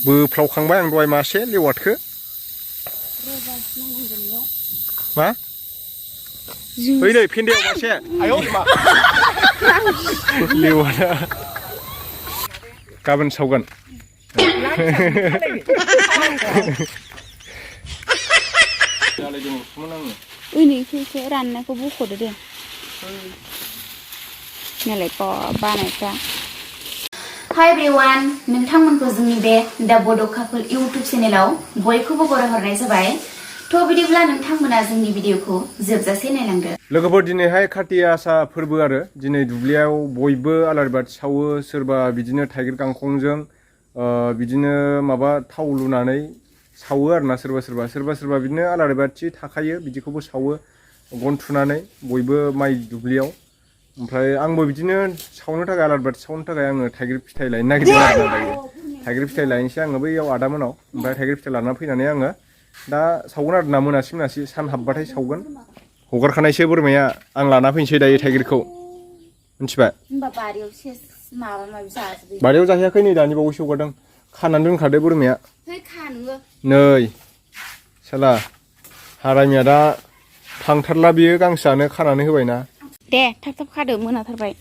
बोफ्लावखांबाय आं दहाय मासे लेवारखौ मा ओइ नै फेन्दायाव मासे आयौ मा लेवारा गाबोन सावगोन ओइनिखौ राननायखौ बख'दो दे नालाय बानायफ्रा हाय एभ्रिवान नोंथांमोनखौ जोंनि बे दा बड' कापोल इउटुब चेनेलाव बयखौबो बरायहरनाय जाबाय थ' बिदिब्ला नोंथांमोना जोंनि भिडिअखौ जोबजासे नायलांदो लोगोफोर दिनैहाय काति आसा फोरबो आरो दिनै दुब्लियाव बयबो आलारि बाथि सावो सोरबा बिदिनो थाइगिर गांखंजों बिदिनो माबा थाव लुनानै सावो आरोना सोरबा बिदिनो आलारि बाथि थाखायो बिदिखौबो सावो गन थुनानै बयबो माइ दुब्लियाव ओमफ्राय आंबो बिदिनो सावनो थाखाय आलारि बाथि सावनो थाखाय आङो थाइगिर फिथाइ लायनो नागिरदों आरोना दायो थाइगिर फिथाइ लायनोसै आङो बैयाव आदामोनाव ओमफ्राय थाइगिर फिथाइ लाना फैनानै आङो दा सावगोन आरोना मोनासि सान हाबबाथाय सावगोन हगारखानायसो बोरमाया आं लाना फैनोसै दायो थाइगिरखौ मिथिबाय बारियाव जाहैयाखै नै दानि बावैसो हगारदों खानानै दोनखादो बोरमाया नै साला हारामिया दा थांथारला बियो गांसोआनो खानानै होबायना दे थाब खादो मोनाथारबाय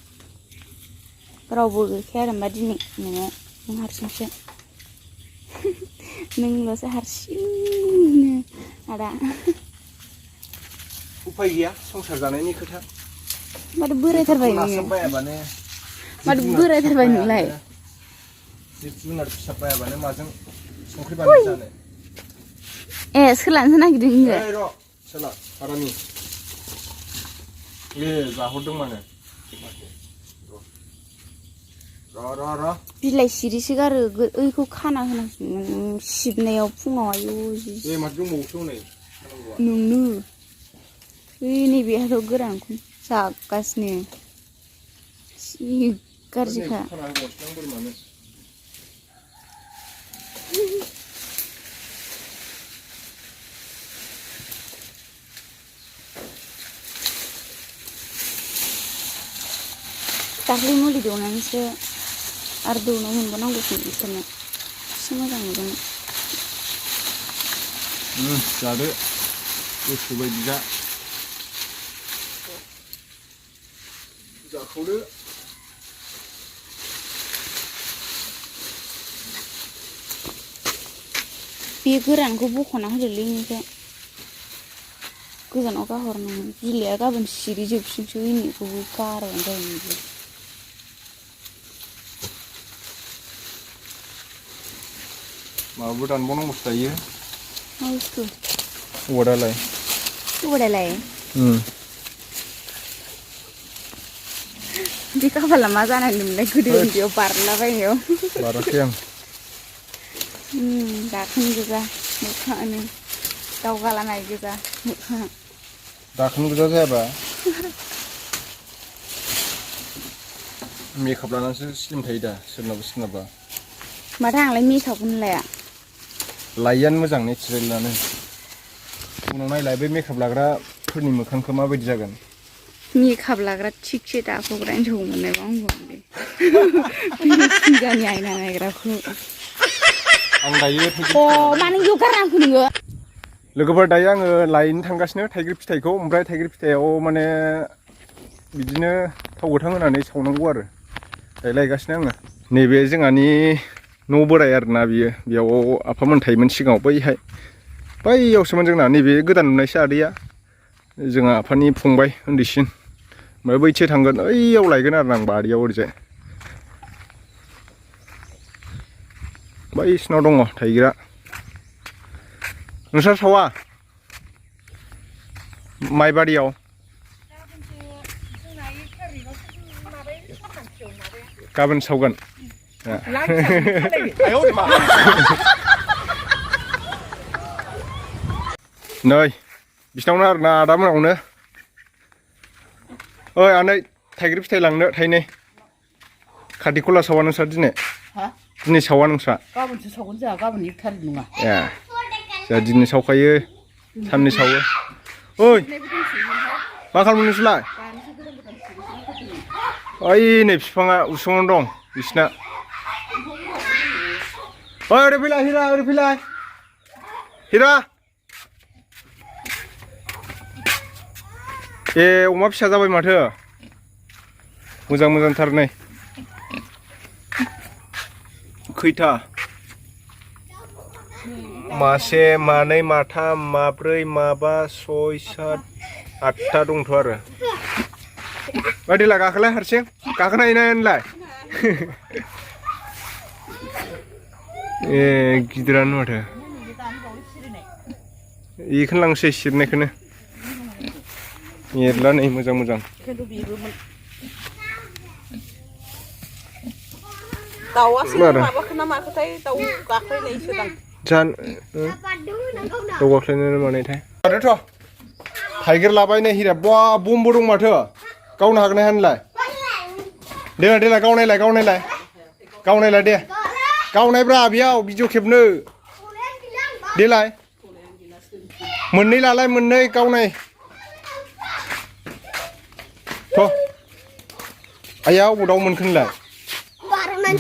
रावबो गैखाया आरो होमबा दिनै नोङो नों हारसिंसो नोंल'सो हारसिंनो आदा उफाय गैया संसार जानायनि खोथा माथो बोरायथारबाय नोङो माथो बोरायथारबाय नोंलाय जिब जुनार फिसा बायाबानो माजों संख्रि बानलु जानो ए सोलानोसो नागिरदों नोङो र' सोला हारामि ए जाहरदों माने र' बिलाइ सिरिसो गारो ओइखौ खाना होनांसिगोन सिबनायाव फुङाव आयौ ए माथो दंबावोसो नै नोंनो ओइ नैबेहाथ' गोरानखौ जागासिनो जि गाज्रिखा दाख्लै मुलि दौनानैसो आरो दौनो मोनबावनांगौसो बिसोरनो एसे मोजां मोनगोन जादो गोसो बायदि जाखावदो बे गोरानखौ बख'ना होदोलै इनिफ्राय गोजानाव गाहरनांगोन बिलाइआ गाबोन सिरिजोबसिगोनसो इनिखौबो गारबानो जायो माबाबो दानबावनांगौसो दायो मा बुस्थु औवादालाय बे खाफाला मा जानाय होनदोंमोनलाय गोदो उन्दैयाव बारलाबायनायाव बाराखै आं दाखोन गोजा मोखाङानो दावगालानाय गोजा मोखाङा दाखोन गोजा जायाबा मेकआप लानानैसो स्लिम थायो दा सोरनाबा माथो आंलाय मेकआपखौनो लाया लायैआनो मोजां नेचारेलानो उनाव नायलाय बे मेकआप लाग्राफोरनि मोखांखौ माबायदि जागोन मेकआप लाग्रा थिगसे दाखोग्रा हिन्जाव मोननायबा आंबो थिंगानि आयना नायग्राखौ आं दायो मानो इयाव गारनांखो नोङो लोगोफोर दायो आङो लायनो थांगासिनो थाइगिर फिथाइखौ ओमफ्राय थाइगिर फिथाइयाव माने बिदिनो थाव गोथां होनानै सावनांगौ आरो दायो लायगासिनो आङो नैबे जोंहानि न' बोराय आरोना बियो बेयाव आफामोन थायोमोन सिगाङाव बैयावसोमोन जोंना नैबे गोदान नुनायसो आदैया जोंहा आफानि फंबाय उन्दैसिन ओमफ्राय बैथिं थांगोन ओइयाव लायगोन आरो आं बारियाव ओरैजाय बैसिनाव दङ थाइगिरा नोंस्रा सावा माइबारियाव गाबोन सावगोन नै बिसिनावनो आरोना आदामोनावनो ओइ आनै थाइगिर फिथाइ लांनो थाइनै खाथिखला सावा नोंस्रा दिनै सावा नोंस्रा गाबोनसो सावगोन जोंहा गाबोन 1 थारिख नङा ए जोंहा दिनै सावखायो साननै सावो ओइ मा खालामदों नोंसोरलाय ओइ नै बिफाङा उसुङावनो दं बिसिना ओरै फैलाय हिरा ओरै फैलाय हिरा ए अमा फिसा जाबाय माथो मोजां मोजांथार नै खैथा मासे मानै माथाम माब्रै माबा सय सात आठथा दंथ' आरो बायदिला गाखोलाय हारसिं गाखोनो हायोना होनलाय ए गिदिरानो माथो बेखौनो लांसै सिरनायखौनो एरला नै मोजां मोजां दाउआसो माबाखो ना माखोथाय दाउ गाख्लायनायसो दां दाउ गाख्लायनाय मानायथाय माथोथ' थाइगिर लाबाय नै हिरा बा बमबो दं माथो गावनो हागोन ना होनलाय देलाय देलाय गावनायलाय दे गावनायब्रा बेयाव भिडिअ खेबनो देलाय मोननै लालाय मोननै गावनाय थ' आया अबाव दाउ मोनखोनलाय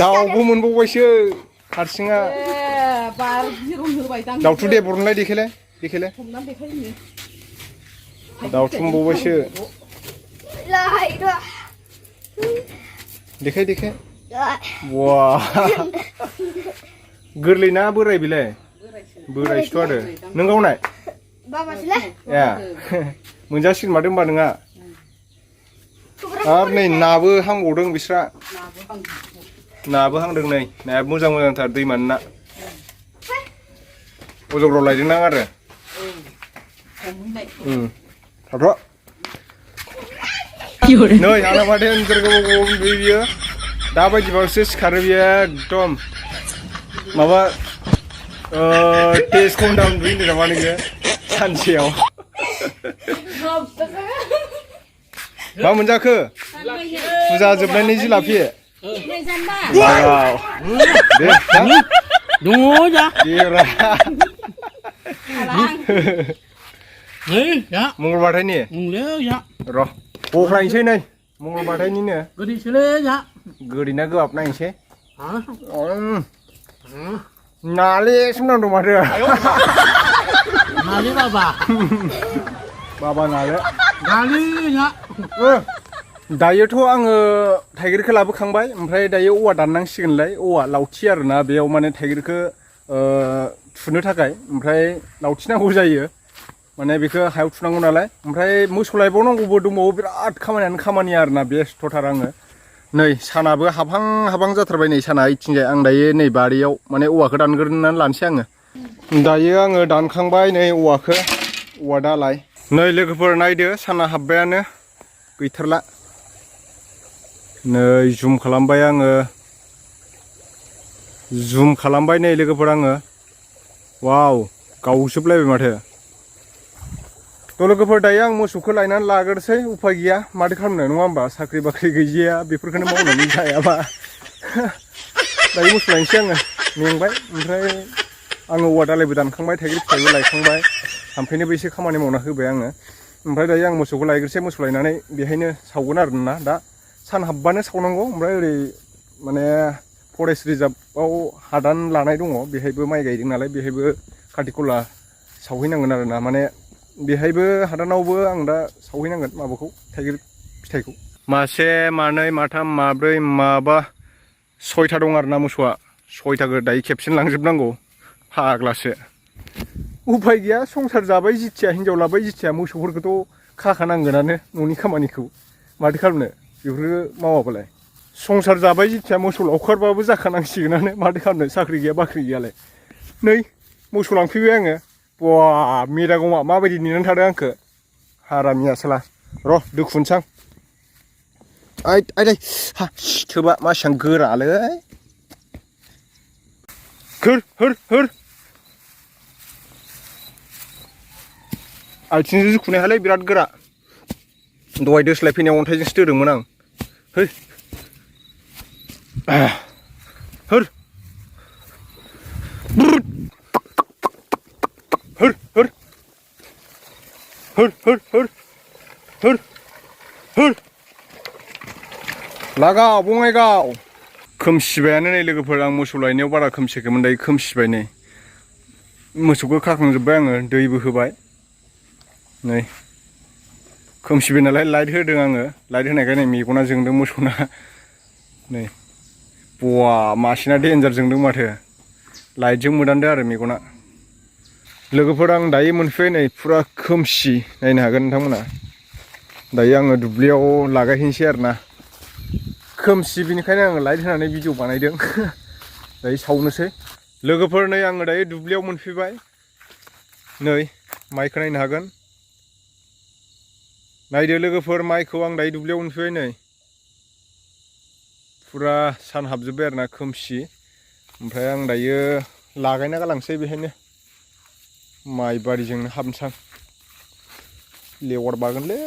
दाउबो मोनबावबायसो हारसिङा दाउथु दे बरनलाय देखायलाय दाउथु मोनबावबायसो देखाय वा गोरलै ना बोराय बेलाय बोरायसोथ' आरो नों गावनाय ए मोनजासिगोन माथो होनबा नोंहा आरो नै नाबो हांबावदों बिस्रा नाबो हांदों नै नाया मोजां मोजांथार दैमानि ना अजग्राव लायदों नां आरो थाथ' नै आंना माथो नोगोर गोबाव उन्दुयो बियो दाबायदिबासो सिखारो बियो एकदम माबा टेस्ट खम दाम उन्दुयो नामा नोङो सानसेयाव मा मोनजाखो फुजा जोबनायनि जिलाफि दङ जा मंगलबारनि र' बख्लायनोसै नै मंगलबारनिनो गोदैसोलै जा गोदैना गोबाब नायनोसै नाले सोमनांदों माथो नाले बाबा नाले नाले जा दायोथ' आङो थाइगिरखौ लाबोखांबाय ओमफ्राय दायो औवा दाननांसिगोनलाय औवा लावथि आरोना बेयाव माने थाइगिरखौ थुनो थाखाय ओमफ्राय लावथि नांगौ जायो माने बेखौ हायाव थुनांगौ नालाय ओमफ्राय मोसौ लायबावनांगौबो दंबावो बिराद खामानि आरोना बेस्थ'थार आङो नै सानाबो हाबहां जाथारबाय नै साना इथिंजाय आं दायो नै बारियाव माने औवाखौ दानग्रोनानै लानोसै आङो दायो आङो दानखांबाय नै औवाखौ औवा दालाय नै लोगोफोर नायदो साना हाबबायानो गैथारला नै जुम खालामबाय नै लोगोफोर आङो वाव गावजोबलायबाय माथो थ' लोगोफोर दायो आं मोसौखौ लायनानै लाग्रोसै उफाय गैया माथो खालामनो नङा होमबा साख्रि बाख्रि गैजाया बेफोरखौनो मावनानै जायाबा दायो मोसौ लायनोसै आङो मेंबाय ओमफ्राय आङो औवा दालायबो दानखांबाय थाइगिर फिथाइबो लायखांबाय थाम्फैनोबो एसे खामानि मावना होबाय आङो ओमफ्राय दायो आं मोसौखौ लायग्रोसै मोसौ लायनानै बेहायनो सावगोन आरोना दा सान हाबबानो सावनांगौ ओमफ्राय ओरै माने फरेस्ट रिजार्भआव हादान लानाय दङ बेहायबो माइ गायदों नालाय बेहायबो खाथिखला सावहैनांगोन आरोना माने बेहायबो हादानावबो आं दा सावहैनांगोन माबाखौ थाइगिर फिथाइखौ मासे मानै माथाम माब्रै माबा सयथा दं आरोना मोसौआ सयथाखौ दायो खेबसेनो लांजोबनांगौ फाग्लासो उफाय गैया संसार जाबाय जिथिया हिनजाव लाबाय जिथिया मोसौफोरखौथ' खाखानांगोनानो न'नि खामानिखौ माथो खालामनो बेफोरखौ मावाबालाय संसार जाबाय जिथिया मोसौ लावखारबाबो जाखानांसिगोनानो माथो खालामनो साख्रि गैया बाख्रि गैयालाय नै मोसौ लांफैबाय आङो बा मेदागमा माबायदि नेनानै थादों आंखो हारामिया साला र' दोखुनसां आइदै हा थोबा मासिबां गोरालै होर आथिंजों जुखुनो हायालै बिराद गोरा दहाय दोस्लायफैनायाव अन्थाइजोंसो दोदोंमोन आं है होर लागाव बङाइगाव खोमसिबायानो नै लोगोफोर आं मोसौ लायनायाव बारा खोमसियाखैमोन दायो खोमसिबाय नै मोसौखौ खाखांजोब्बाय आङो दैबो होबाय नै खोमसिबाय नालाय लाइट होदों आङो लाइट होनायखाय नै मेगना जोंदों मोसौना नै बवा मासेना देन्जार जोंदों माथो लाइटजों मोदानदों आरो मेगना लोगोफोर आं दायो मोनफैबाय नै फुरा खोमसि नायनो हागोन नोंथांमोना दायो आङो दुब्लियाव लागायहैनोसै आरोना खोमसि बिनिखायनो आङो लाइट होनानै भिडिअ बानायदों दायो सावनोसै लोगोफोर नै आङो दायो दुब्लियाव मोनफैबाय नै माइखौ नायनो हागोन नायदो लोगोफोर माइखौ आं दायो दुब्लियाव मोनफैबाय नै फुरा सान हाबजोब्बाय आरोना खोमसि ओमफ्राय आं दायो लागायना गालांसै बेहायनो माइ बारिजोंनो हाबनोसां लेवार बागोनलै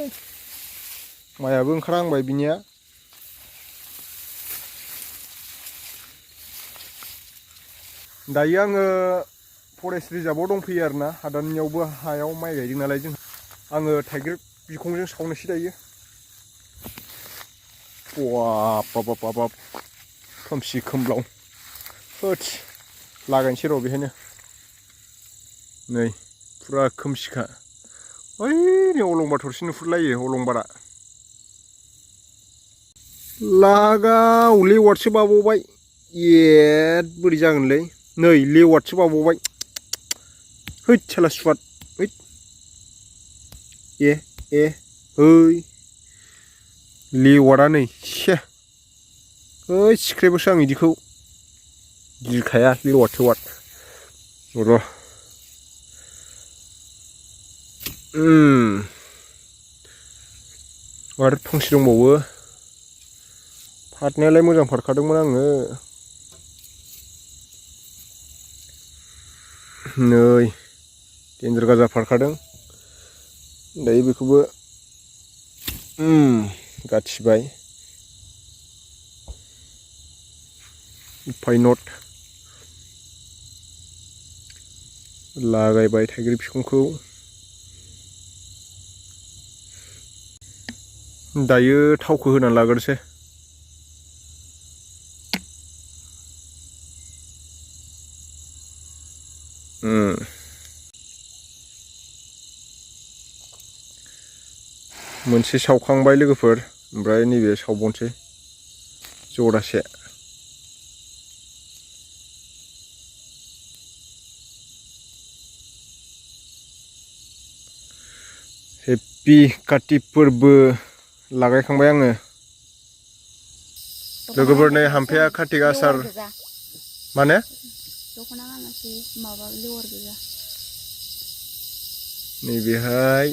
माइयाबो ओंखारहांबाय बिनिया दायो आङो फरेस्ट रिजार्भआव दंफैयो आरोना हादाननियावबो हायाव माइ गायदों नालाय जों आङो थाइगिर बिखंजों सावनोसै दायो बाब खोमसि खोमब्लाव होथ लागायनोसै र' बेहायनो नै फुरा खोमसिखा ओइ नै अलंबार थरसे नुहुरलायो अलंबारा लागाव लेवारसो बाबावबाय एद बोरै जागोनलै नै लेवारसो बाबावबाय हैद साला सुवाद हैद ए है लेवारा नै से ओइ सिख्रेबोसो आं इदिखौ गिखाया लेवार थेवार र' आरो फांसे दंबावो फारनायालाय मोजां फारखादोंमोन आङो नै देन्जार गाजा फारखादों दायो बेखौबो गाथिबाय उफाय नट लागायबाय थाइगिर बिखंखौ दायो थावखौ होनानै लाग्रोसै मोनसे सावखांबाय लोगोफोर ओमफ्राय नैबे सावबावनोसै जरासे हेपि काति फोरबो लागायखांबाय आङो लोगोफोर नै हामफाया कार्तिक आसार माने दख'ना गानासै माबा लेवार गोजा नैबेहाय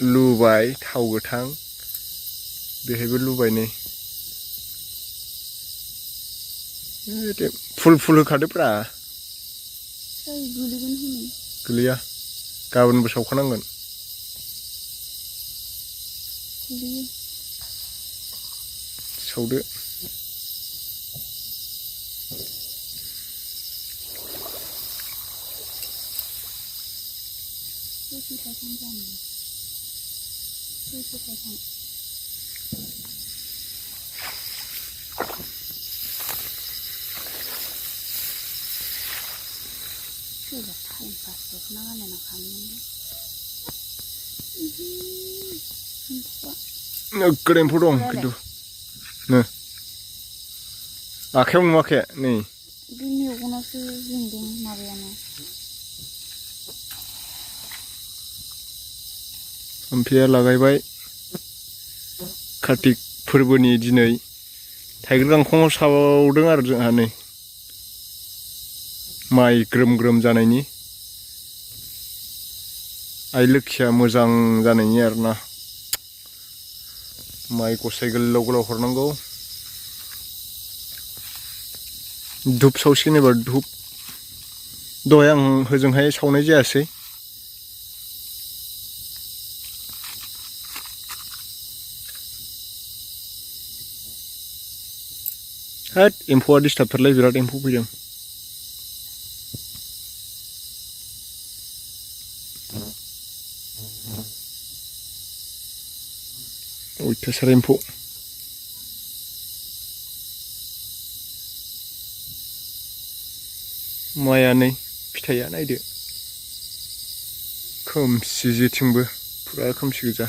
लुबाय थाव गोथां बेहायबो लुबाय नै फुल होखादोब्रा गोलैया गाबोनबो सावखानांगोन सावदो नोगोद एम्फौ दं खिन्थु नो आखायाव नुवाखै नै बे मेगनासो जोंदों माबायानो हामफाया लागायबाय कार्तिक फोरबोनि दिनै थाइगिर गांखंआव सावदों आरो जोंहा नै माइ ग्रोम ग्रोम जानायनि आइ लोखिया मोजां जानायनि आरोना माइ गसाय गोलाव गोलाव हरनांगौ धुप सावसिगोन एबार धुप दहाय आं होजोंहाय सावनाय जायासै होद एम्फौआ डिस्टार्बथारलै बिराद एम्फौ फैदों अयथासार एम्फौ माइआ नै फिथाइया नायदो खोमसि जेथिंबो फुरा खोमसि गोजा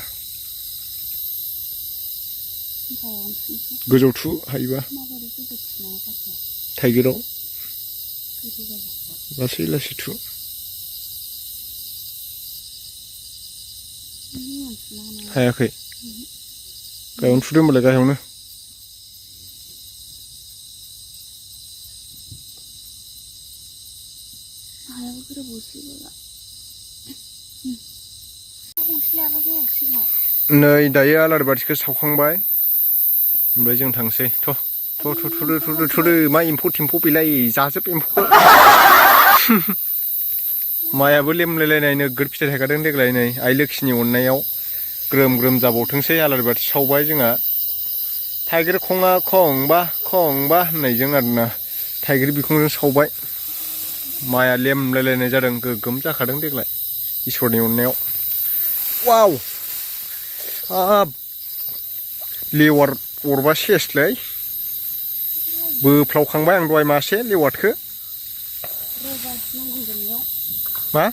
गोजौ थु हायोबा थाइगिराव लासै लासै थु हायाखै गाहायावनो थुदो होमबालाय गाहायावनो नै दायो आलारि बाथिखौ सावखांबाय ओमफ्राय जों थांसै थुदो मा एम्फौ थेम्फौ बेलाय जाजोब एम्फौखौ माइआबो लेमलायलायनाय नोगोद फिथाइ थायखादों देग्लाय नै आइ लोखिनि अननायाव ग्रोम ग्रोम जाबावथोंसै आलारि बाथि सावबाय जोंहा थाइगिर खङा खंबा होननायजों आरोना थाइगिर बिखंजों सावबाय माइआ लेमलायलायनाय जादों गोगोम जाखादों देग्लाय इसोरनि अननायाव वाव हाब लेवार अरबा सेसलै बोफ्लावखांबाय आं दहाय मासे लेवारखौ मा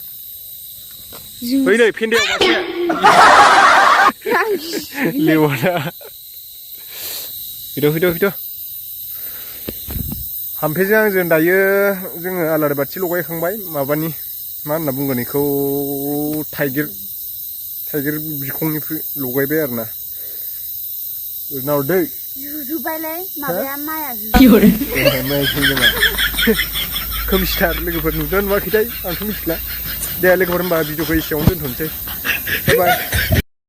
ओइ नै फेन्दायाव मासे लेवारा फैद' हाम्फेजों आंजों दायो जोङो आलारि बाथि लगायखांबाय माबानि मा होनना बुंगोन बेखौ थाइगिर बिखंनिफ्राय लगायबाय आरोना दै जुजुबायलै माबाया माइआ खोमसिथार लोगोफोर नुदों नुवाखैथाय आंथ' मिथिला दे लोगोफोर होनबा भिडिअखौ एसेयावनो दोनथ'नोसै बाय